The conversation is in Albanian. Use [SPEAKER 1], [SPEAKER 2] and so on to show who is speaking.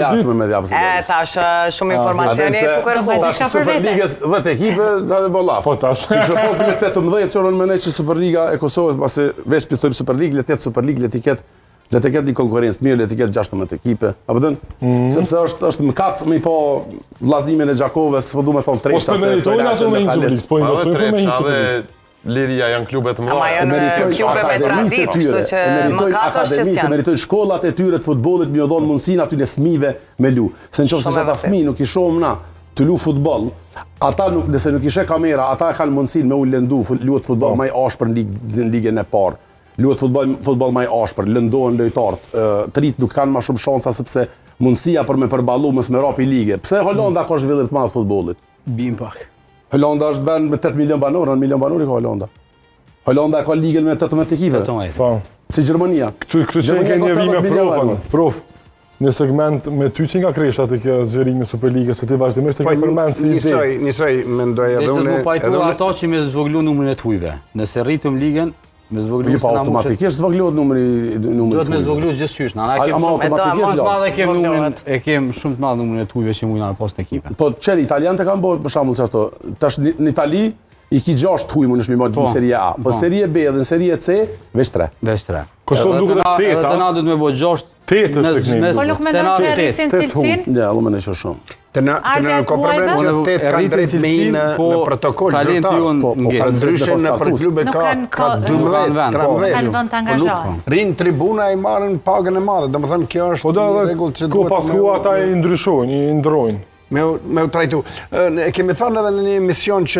[SPEAKER 1] Ja, s'më me dhjapë
[SPEAKER 2] E, tash, shumë informacioni e të kërku.
[SPEAKER 1] Tash Superligës 10 ekipe, da dhe bolla.
[SPEAKER 3] Po tash.
[SPEAKER 1] Kishe pas me 18 që unë mendoj që Superliga e Kosovës, pasi veç po thojmë Superligë, le të jetë Superligë, le të ketë le të ketë një konkurrencë të mirë, le të ketë 16 ekipe. Apo dën?
[SPEAKER 3] Mhm.
[SPEAKER 1] Sepse është është mëkat me po Vllaznimin e Gjakovës, s'po du me thonë
[SPEAKER 3] Po
[SPEAKER 1] Trepça.
[SPEAKER 3] s'po meritojnë ato me një Superligë, s'po investojnë për me një Superligë.
[SPEAKER 4] Liria janë klube të
[SPEAKER 2] Ama
[SPEAKER 4] mëdha.
[SPEAKER 2] janë klube me traditë, kështu që mëkat është që s'janë.
[SPEAKER 1] Meritojnë shkollat e tyre të futbollit me u dhon mundësinë atyre fëmijëve me lu. Se në qoftë se
[SPEAKER 2] Shumë e
[SPEAKER 1] ata
[SPEAKER 2] vërtetë.
[SPEAKER 1] fëmijë nuk i shohim na të lu futboll, ata nuk nëse nuk i sheh kamera, ata kanë mundësinë me u lëndu, luhet futboll më i ashpër në ligë në ligën e parë. Luhet futboll futboll më i ashpër, lëndohen lojtarët, ë, të rit nuk kanë më shumë shansa sepse mundësia për me përballu mos me rapi lige. Pse Holanda ka zhvillim të madh të futbollit?
[SPEAKER 5] Bim pak.
[SPEAKER 1] Holanda është vend me 8 milion banorë, 9 milion banorë i ka Holanda. Holanda ka ligën me 18 ekipe.
[SPEAKER 6] 18.
[SPEAKER 3] Po.
[SPEAKER 1] Si Gjermania.
[SPEAKER 3] Këtu këtu që
[SPEAKER 1] Gjermania
[SPEAKER 3] ke
[SPEAKER 1] ka
[SPEAKER 3] një vi me
[SPEAKER 1] 80 milion
[SPEAKER 3] profën,
[SPEAKER 1] banorë.
[SPEAKER 3] prof. Një segment me ty që nga kresha të kjo zgjerimi Superligës, se ti vazhdimisht e
[SPEAKER 7] Po,
[SPEAKER 3] ke përmend si ide.
[SPEAKER 7] Njësoj, njësoj mendoj
[SPEAKER 6] Edhe
[SPEAKER 7] edhe
[SPEAKER 6] unë
[SPEAKER 7] unë,
[SPEAKER 6] të mu pajtu
[SPEAKER 7] edhe unë
[SPEAKER 6] ato që me zvoglu numrin e tujve. Nëse rritëm ligën, me zvoglu
[SPEAKER 1] Jo, pa
[SPEAKER 6] se na mushet-
[SPEAKER 1] automatikisht zvogëlohet numri numri.
[SPEAKER 6] Duhet me
[SPEAKER 1] tujve.
[SPEAKER 6] zvoglu gjithçysh. Na na
[SPEAKER 1] A-
[SPEAKER 6] kem
[SPEAKER 1] Ama
[SPEAKER 6] shumë
[SPEAKER 1] automatikisht
[SPEAKER 6] më të
[SPEAKER 1] lart.
[SPEAKER 6] madh e kem numrin,
[SPEAKER 2] Zvoglohet.
[SPEAKER 6] e kem shumë të madh numrin e tujve që mujna me pas në ekipe.
[SPEAKER 1] Po qeri italianët e kanë bërë për shembull çato. Tash në në Itali i ki 6 huj mundesh mi marrë
[SPEAKER 6] Po.
[SPEAKER 1] në Serie A. Po
[SPEAKER 6] Po.
[SPEAKER 1] Serie B dhe në Serie C veç 3.
[SPEAKER 6] Veç 3.
[SPEAKER 3] Kosovë duket është
[SPEAKER 6] Edhe
[SPEAKER 3] teta.
[SPEAKER 6] të na duhet me bë 6
[SPEAKER 3] Tetë është tek ne.
[SPEAKER 8] Po nuk mendon që rrisin
[SPEAKER 3] Tetë huj.
[SPEAKER 8] cilësinë?
[SPEAKER 1] Ja, unë mendoj që shumë.
[SPEAKER 7] Të na të na
[SPEAKER 8] Ardhja
[SPEAKER 7] nuk ka problem
[SPEAKER 8] tuajve?
[SPEAKER 7] që tetë
[SPEAKER 6] E
[SPEAKER 7] kanë
[SPEAKER 6] rritin
[SPEAKER 7] drejt me i
[SPEAKER 6] cilësinë,
[SPEAKER 7] në
[SPEAKER 6] po
[SPEAKER 7] në protokoll
[SPEAKER 6] talenti
[SPEAKER 7] zyrtar.
[SPEAKER 6] jonë
[SPEAKER 1] Po, po,
[SPEAKER 6] ngec.
[SPEAKER 1] kanë
[SPEAKER 7] Ndryshe në për klube
[SPEAKER 8] Nuk
[SPEAKER 7] ka
[SPEAKER 8] kanë
[SPEAKER 7] ka
[SPEAKER 8] ko-
[SPEAKER 7] 12,
[SPEAKER 6] Nuk kanë vend, po.
[SPEAKER 7] 13.
[SPEAKER 8] Kanë vend të angazhohen.
[SPEAKER 7] Rinë tribuna i marrin pagën e madhe, domethënë kjo është
[SPEAKER 3] Po do
[SPEAKER 7] një
[SPEAKER 3] edhe
[SPEAKER 7] rregull që
[SPEAKER 3] ku
[SPEAKER 7] duhet
[SPEAKER 3] pas
[SPEAKER 7] me
[SPEAKER 3] ku
[SPEAKER 7] u-
[SPEAKER 3] ata i ndryshojnë, i ndrojnë.
[SPEAKER 7] me u, me u trajtu. Ë, ne E kemi thënë edhe në një emision që